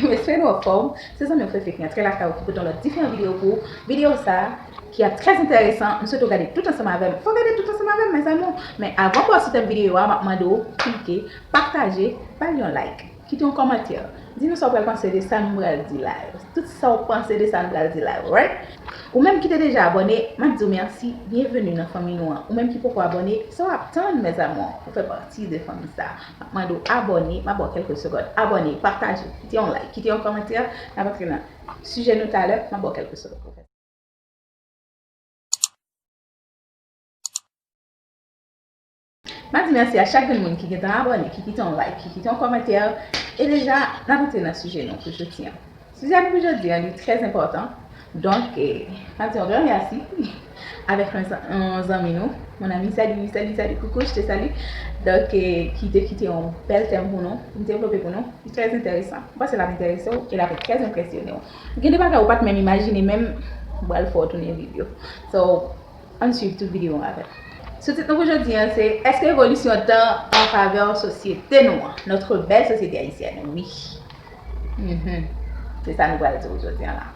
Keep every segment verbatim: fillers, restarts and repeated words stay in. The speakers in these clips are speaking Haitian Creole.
M espere nou anfòm. Se zanmi w Fefe ki antre lakay ou pou pote yon lòt diferan videyo pou ou. Videyo sa a, ki ap trè enteresan, m swete w gade tout ansanm avè m. Fò w gade tout ansanm avè m, mes amours. Men avan pou w sou tèm videyo a, m ap mande w klike, pataje, bay yon like, kite yon kòmantè. Di nou sa w pral panse de sa nou pral di la yo. Tout sa w panse de sa nou pral di la yo, right? Ou menm ki te deja abòne, m ap di w mèsi, byenveni nan fanmi nou an. Ou menm ki poko abòne, sa w ap tann, mes amours, pou fè pati de fanmi sa a? M ap mande w abòne, m ap ba w kèlke segond. Abòne, pataje, kite yon like, kite yon kòmantè, n ap antre nan sijè nou talè, m ap ba w kèlke segond pou fè sa. M ap di mèsi a chak grenn moun ki gentan abòne, ki kite yon like, ki kite yon kòmantè. E deja, n ap antre nan sijè nou pou jodi a. Sijè nou pou jodi a, li trè enpòtan. Donk, eh, m ap di yon gran mèsi avèk yon zan- yon zanmi nou, mon ami, salut, salut, salut, coucou, je te salue. Donk, eh, ki te kite yon bèl tèm pou nou, pou n devlope pou nou. Li trè enteresan. M panse l ap enterese w e l ap trè enpresyone w. Gen de bagay ou pa t menm imajine menm, m pral fè w tounen vide yo. So, ann swiv tout videyo an avè m. Sou tit nou pou jodi a, se, èske evolisyon tan an favè sosyete nou an, notre belle société haïtienne? Wi. Mhm. Se sa nou pral di w jodi a la.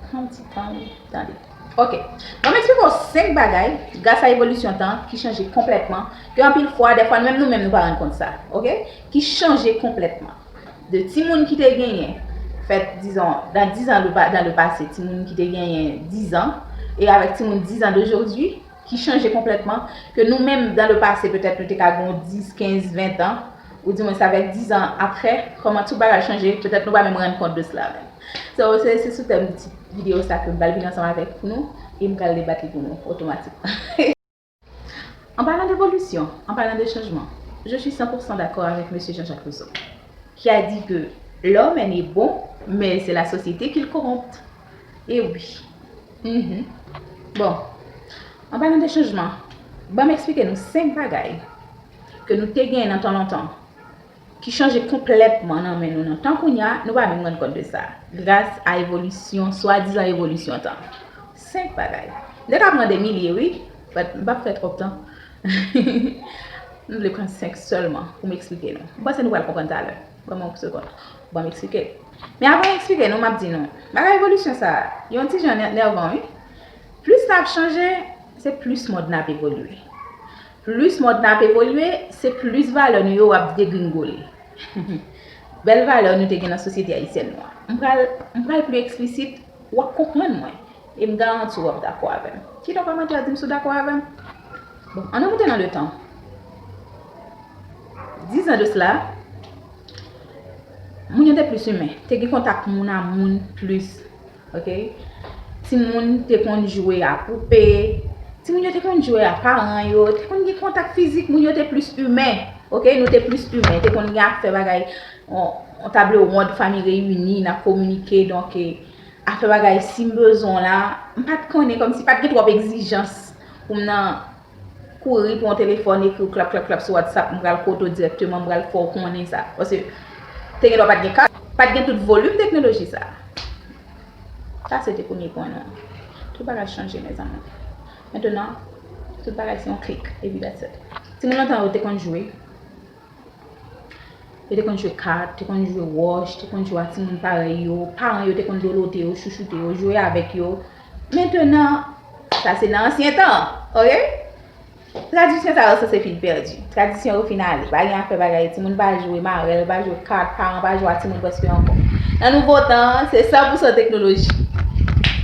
Pran yon ti tan, wi. Tande. Ok. Bon, m eksplike w senk bagay, gras a evolisyon tan, ki chanje konplètman, ke anpil fwa, dèfwa, menm nou menm nou pa rann kont sa. Ok? Ki chanje konplètman. De timoun ki te genyen, fèt, dizon, dans dix ans, le pa- dans le passé, timoun ki te genyen dizan, e avèk timoun dizan de jodi, ki chanje konplètman, ke nou menm, dans le passé, petèt nou te ka gen dis, kenz, ven an, ou di mwen sa avèk dizan apre, kòman tout bagay chanje, petèt nou pa menm rann kont de sela menm. So, se se sou tèm ti videyo sa ke m pral vin ansanm avèk pou nou, e m pral debat li pou nou, otomatikman. En parlant d'évolution, en parlant de changement, je suis cent pour cent d'accord avec Monsieur Jean-Jacques Rousseau, qui a dit que l'homme est né bon, mais c'est la société qui le corrompt. E wi. Mhm. Bon, en parlant de changement, ban m eksplike nou senk bagay ke nou te genyen nan tan lontan, ki chanje konplètman nan men nou nan tan kounye a, nou pa menm rann kont de sa, gras a evolisyon, swadizan evolisyon tan. Senk bagay. M te ka pran de milye, wi, but m p ap fè twòp tan. M vle pran senk sèlman pou m eksplike nou. M panse nou pral konprann talè. Ban m yon segonn. Ban m eksplike. Men avan m eksplike nou, m ap di nou, bagay evolisyon sa a, yon ti jan nè- nèvan, wi. Plis n ap chanje, se plis mond n ap evolye. Plis mond n ap evolye, se plis valè nou yo ap degringole. Bèl valè nou te gen nan sosyete ayisyèn nou an. M pral, m pral pli eksplisit, w ap konprann mwen. E m garanti w ap dakò avè m. Kite yon kòmantè, di m si w dakò avè m. Bon, ann nou moute nan letan. Dizan de sela, moun yo te plis imen, te gen kontak moun a moun plis. Ok? Timoun te konn jwe a poupe. Timoun yo te konn jwe a paran yo. Te konn gen kontak fizik. Moun yo te plis imen. Ok? Nou te plis imen. Te konn gen afè bagay, on, on table ronde, fanmi reyini, n ap kominike. Donk, eh, afè bagay, si m bezwen w la, m pa t konnen, kòmsi pa t gen twòp egzijans pou m nan kouri pran yon telefòn, ekri w klap, klap, klap sou WhatsApp, m pral kote w dirèkteman, m pral fè w konnen sa. Paske te gen dwa pa t gen kat, pa t gen tout volim teknoloji sa. Sa se te premye pwen nou an. Tout bagay chanje, mezanmi. Mentenan, tout bagay se yon klik, epi that's it. Timoun lontan yo te konn jwe. Yo te konn jwe kat, te konn jwe wòch, te konn jwe ak timoun parèy yo. Paran yo te konn dolote yo, chouchoute yo, jwe avèk yo. Mentenan, sa se nan ansyen tan, ok? Tradisyon sa yo sanse fin pèdi. Tradisyon yo fin ale. Pa gen afè bagay, timoun pa jwe marèl, pa jwe kat, paran pa jwe ak timoun prèske ankò. Nan nouvo tan an, se san pou san teknoloji.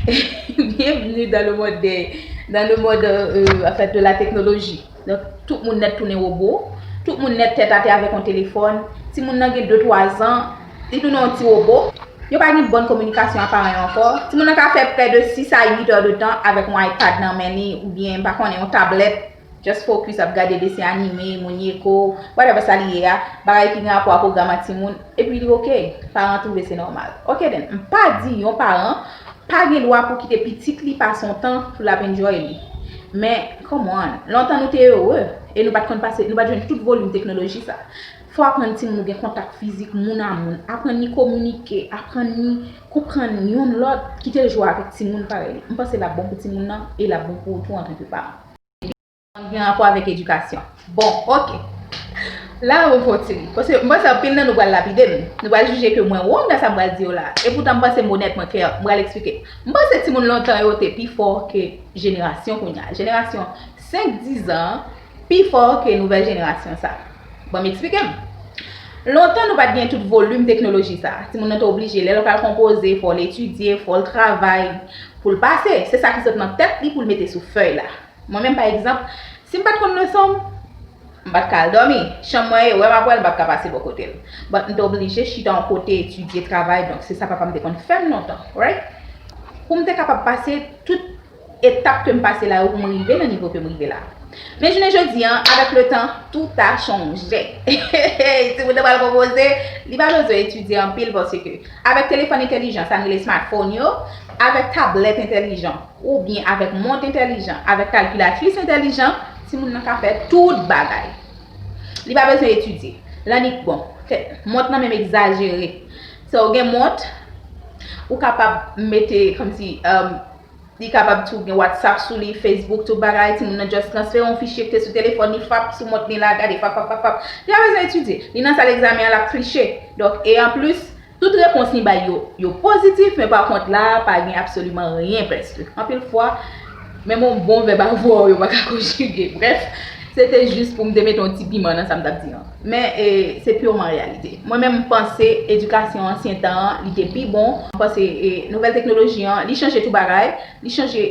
Bienvenue dans le monde des, dans le monde, euh, en fait, de la technologie. Donk, tout moun nèt tounen wobo. Tout moun nèt tèt atè avèk yon telefòn. Timoun nan gen de, twa zan, li tounen yon ti wobo. Yo pa gen bòn kominikasyon ak paran yo ankò. Timoun nan ka fè près de six à huit heures de temps avèk yon iPad nan men li, oubyen, m pa konnen, yon tablèt. Just focus ap gade desen anime, Monyeko, whatever sa li ye a, bagay ki gen rapò ak pwogram ak timoun, epi li ok. Paran twouve se nòmal. Ok then, m pa di yon paran pa gen dwa pou kite pitit li pase yon tan pou l ap enjoy li. Men, come on, lontan nou te ere, e nou pa t konn pase, nou pa t jwenn tout volim teknoloji sa. Fò aprann timoun ou gen kontak fizik, moun a moun, aprann li kominike, aprann li konprann youn lòt, kite l jwe avèk timoun parèy li. M panse l ap bon pou timoun nan, e l ap bon pou ou tou antanke paran. Gen rapò avèk edikasyon. Bon, ok. La, mwen fè yon ti ri. Paske m panse anpil nan nou pral lapide m. Nou pral jije ke mwen won nan sa m pral di yo la. E poutan, m panse m onèt, mwen klè. M pral eksplike. M panse timoun lontan yo te pi fò ke jenerasyon kounye a. Jenerasyon senk, diz an, pi fò ke nouvèl jenerasyon sa. Ban m eksplike m. Lontan, nou pa t gen tout volim teknoloji sa. Timoun nan te oblije, lè l pral konpoze, fò l etidye, fò l travay pou l pase. Se sa ki sot nan tèt li pou l mete sou fèy la. Mwen menm, pa egzanp, si m pa t konn leson m, m pa t ka al dòmi. Chanm mwen ye, wè m ap wè l, m p ap ka pase bò kote l. But m te oblije chita yon kote, etidye, travay, donk se sa papa m te konn fè m lontan, right? Pou m te kapab pase tout etap ke m pase la yo pou m rive nan nivo ke m rive la. Men jounen jodi an, avèk le tan, tout a chanje. Si ou te pral konpoze, li pa bezwen etidye anpil paske avèk telefòn entèlijan, sa n rele smartphone yo, avèk tablèt entèlijan, oubyen avèk mont entèlijan, avèk kalkilatris entèlijan, timoun nan ka fè tout bagay. Li pa bezwen etidye. L annik bon. Fè, mont nan menm egzajere. So, ou gen mont, ou kapab mete, kòmsi, um, li kapab tou gen WhatsApp sou li, Facebook, tout bagay, timoun nan just transfere yon fichye ki te sou telefòn li, fap, sou mont li la, gade, fap, fap, fap, fap. Li pa bezwen etidye. Li nan sal egzamen an, l ap triche. Donk, e anplis, tout repons li bay yo, yo pozitif, men pa kont la, pa gen absoliman ryen prèske. Anpil fwa, menm yon bon vèb avwa w yo pa ka konjige. Brèf, se te jis pou m te mete yon ti piman nan sa m t ap di an. Men, e, se piman reyalite. Mwen menm, m panse edikasyon ansyen tan an, li te pi bon. M panse, e, nouvèl teknoloji an, li chanje tout bagay. Li chanje,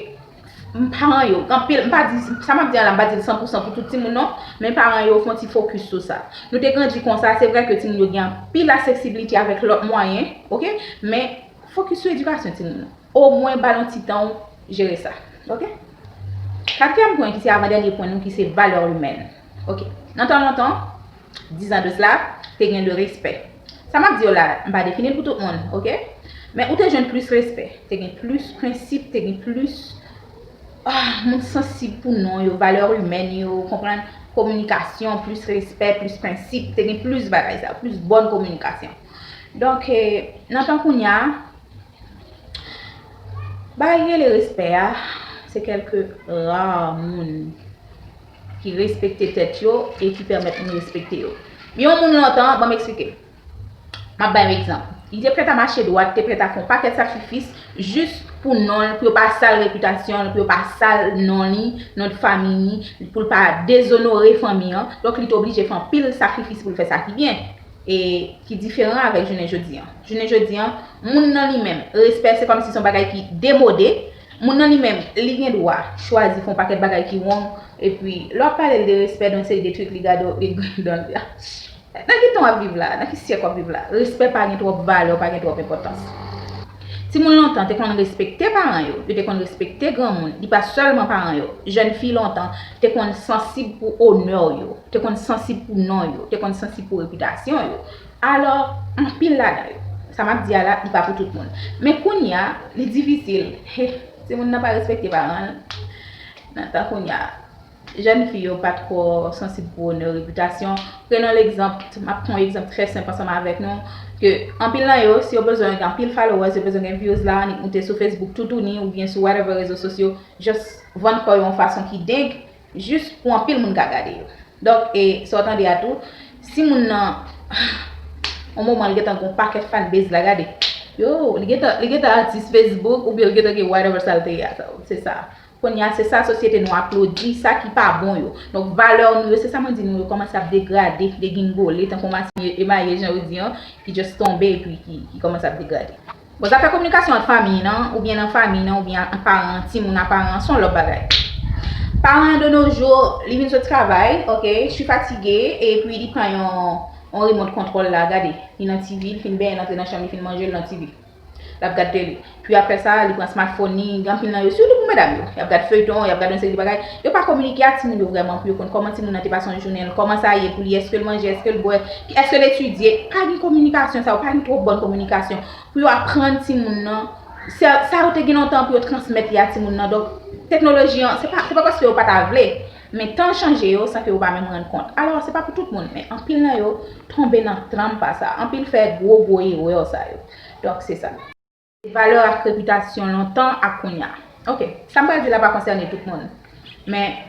m, paran yo, anpil, m pa di, sa m ap di an la, m pa di l san pou san pou tout timoun non, men paran yo fè yon ti fokis sou sa. Nou te grandi konsa, se vre ke timoun yo gen anpil aksesibilite avèk lòt mwayen, oke? Men fokis sou edikasyon timoun nou. Omwen ba l yon ti tan w jere sa, oke? Katriyèm pwen ki se avan dènye pwen nou ki se valè imèn. Oke. Nan tan lontan, diz an de sla, te gen le respè. Sa m ap di yo la, m pa defini l pou tout moun, oke? Men ou te jwenn plis respè, te gen plis prensip, te gen plis, ah, moun sansib pou non yo, valè imèn yo, konprann, kominikasyon, plis respè, plis prensip, te gen plis bagay sa, plis bòn kominikasyon. Donk, eh, nan tan kounye a, bagay ki rele respè a, se kèlke ra moun ki respekte tèt yo e ki pèmèt moun respekte yo. Yon moun lontan, ban m eksplike. M ap bay yon egzanp. Li te prèt a mache dwat, te prèt a fè yon pakèt sakrifis jis pou non l, pou yo pa sal repitasyon l, pou yo pa sal non li, non de fanmi li, pou l pa dezonore fanmi an. Donk, li te oblije fè anpil sakrifis pou l fè sa ki byen. E ki diferan avèk jounen jodi an. Jounen jodi an, moun nan li menm, respè se kòmsi se yon bagay ki demode. Moun nan li menm, li gen dwa chwazi fè yon pakèt bagay ki wrong, epi lè w ap pale l de respè, de yon seri de trik, li gade w, li griyen dan l. Nan ki tan w ap viv la? Nan ki syèk w ap viv la? Respè pa gen twòp valè, pa gen twòp enpòtans. Timoun lontan te konn respekte paran yo, yo te konn respekte granmoun, li pa sèlman paran yo. Jèn fi lontan te konn sansib pou onè yo, te konn sansib pou non yo, te konn sansib pou repitasyon yo. Alò, anpil ladan yo, sa m ap di a la, li pa pou tout moun. Men kounye a, li difisil. He, timoun nan pa respekte paran l. Nan tan kounye a, jèn fi yo pa twò sansib pou onè, repitasyon. Prenons l'exemple, m ap pran yon egzanp trè senp ansanm avèk nou, ke anpil nan yo, si yo bezwen gen anpil followers, yo bezwen gen views la, annik moute sou Facebook toutouni, oubyen sou whatever rezo sosyo, just vann kò yo yon fason ki deng, jis pou anpil moun ka gade yo. Donk, e, sa w tande a tou, si moun nan, yon moman, li gentan gen yon pakèt fanbase la, gade. Yo, li gentan, li gentan atis Facebook, oubyen li gentan gen whatever sa l te ye a, sa, se sa. Kounye a, se sa sosyete nou aplodi, sa ki pa bon yo. Donk, valè nou yo, se sa mwen di nou yo, kòmanse ap degrade, degingole, tankou masin emaye, jan yo di an, ki just tonbe epi ki, ki kòmanse ap degrade. Bon, zafè kominikasyon ant fanmi nan, oubyen nan fanmi nan, oubyen ant paran, timoun a paran, se yon lòt bagay. Paran an de nos jours, li vin sot travay, oke, je suis fatigué, epi li pran yon, yon remote control la, gade, li nan T V, li fin benyen, l antre nan chanm, li fin manje, li nan T V. L ap gad tele. Pi apre sa, li pran smartphone li, gen anpil nan yo, sitou pou medam yo. Y ap gad feyton, y ap gad yon seri de bagay. Yo pa kominike ak timoun yo vrèman pou yo konn kòman timoun nan te pase yon jounen l, kòman sa ye pou li, èske l manje, èske l bwè, èske l etidye. Pa gen kominikasyon sa yo, pa gen twòp bòn kominikasyon. Pou yo aprann timoun nan, sa, sa yo te gen lontan pou yo transmèt li a timoun nan. Donk, teknoloji an, se pa, se pa paske yo pa ta vle, men tan chanje yo san ke yo pa menm rann kont. Alò, se pa pou tout moun, men anpil nan yo tonbe nan tranpa sa. Anpil fè gwo, gwo erè sa yo. Donk, se sa. Valè ak repitasyon lontan ak kounye a. Oke, sa m pral di la pa konsène tout moun. Men,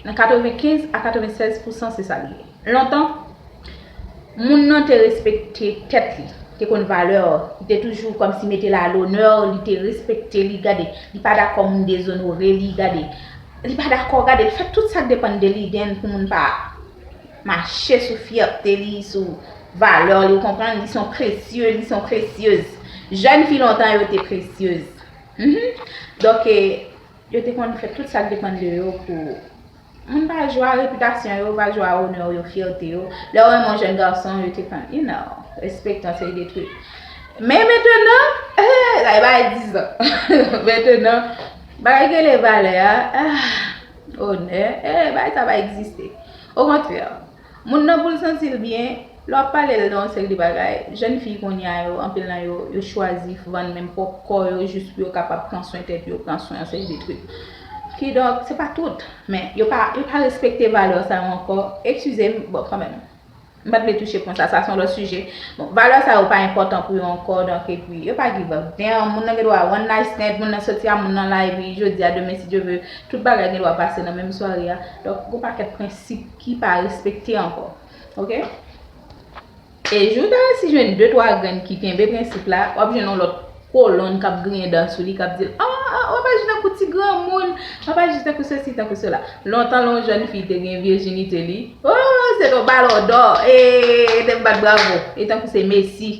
nan katrevenkenz a katrevennsèz pousan se sa l ye. Lontan, Moun nan te respekte tèt li, te konn valè, li te toujou kòmsi mete l a lonè, li te respekte li, gade, li pa dakò moun dezonore li, gade, li pa dakò, gade, li fè tout sa k depann de li, then pou moun pa mache sou fyète li, sou valè li, ou konprann, li se yon presye, li se yon presyez. Jèn fi lontan yo te presyez. Mhm. Donk, eh, yo te konn fè tout sa k depann de yo pou moun pa jwe a repitasyon yo, pa jwe a onè yo, fyète yo. Lè w renmen yon jèn gason, yo te konn, you know, respekte yon seri de trik. Men mentenan, eh, sa e bagay dizan. Mentenan, bagay ki rele valè a, ah, onè, eh, bagay sa pa egziste. Okontrè, moun nan pou l santi l byen, lè w ap pale l de yon seri de bagay, jèn fi kounye a yo, anpil nan yo, yo chwazi vann menm pwòp kò yo jis pou yo kapab pran swen tèt yo, pran swen yon seri de trik. Kidonk, se pa tout, men yo pa, yo pa respekte valè sa yo ankò. Eskize m, bon, kanmenm. M pa t vle touche pwen sa, sa se yon lòt sijè. Bon, valè sa yo pa enpòtan pou yo ankò, donk, epi, yo pa give a damn. Moun nan gen dwa one night stand, moun nan soti a moun nan la, epi jodi a, demen, si Dye vle, tout bagay gen dwa pase nan menm sware a. Donk, gon pakèt prensip ki pa respekte ankò. Oke? E jou w ta resi jwenn de twa grenn ki kenbe prensip la, w ap jwenn yon lòt kolonn k ap griyen dan sou li, k ap di l, ah, ah, w ap aji tankou ti granmoun, w ap aji tankou sesi, tankou sela. Lontan, lè yon jèn fi te gen vijinite li, oh, se te yon balon dò, e te bat bravo, e tankou se Messi,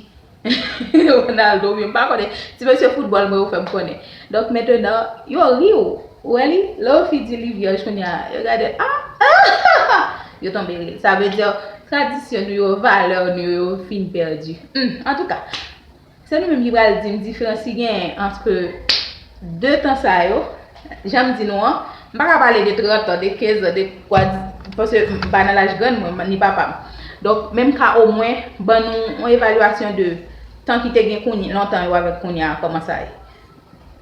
Ronaldo, oubyen m pa konnen, ti mesye foutbòl mwen yo fè m konnen. Donk, mentenan, yo ri w. Ou wè li? Lè yon fi di li vyèj kounye a, yo gade, ah, ah, yo tonbe ri. Sa vle di, tradisyon nou yo, valè nou yo fin pèdi. Hmm, antouka, se nou menm ki pral di m diferans ki genyen ant de tan sa yo. Jan m di nou an, m pa ka pale de trant an, de kenz an, de kwa, paske m pa nan laj grann mwen, ni papa m. Donk, men m ka omwen ban nou yon evalyasyon de tan ki te gen kounye, lontan yo avèk kounye a, kòman sa ye.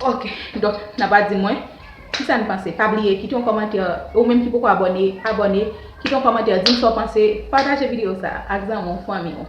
Ok, donk, n ap di mwen, kisa n panse? Pa bliye, kite yon kòmantè, ou menm ki poko abòne, abòne, kite yon kòmantè, di m sa w panse, pataje videyo sa a ak zanmi w, fanmi w.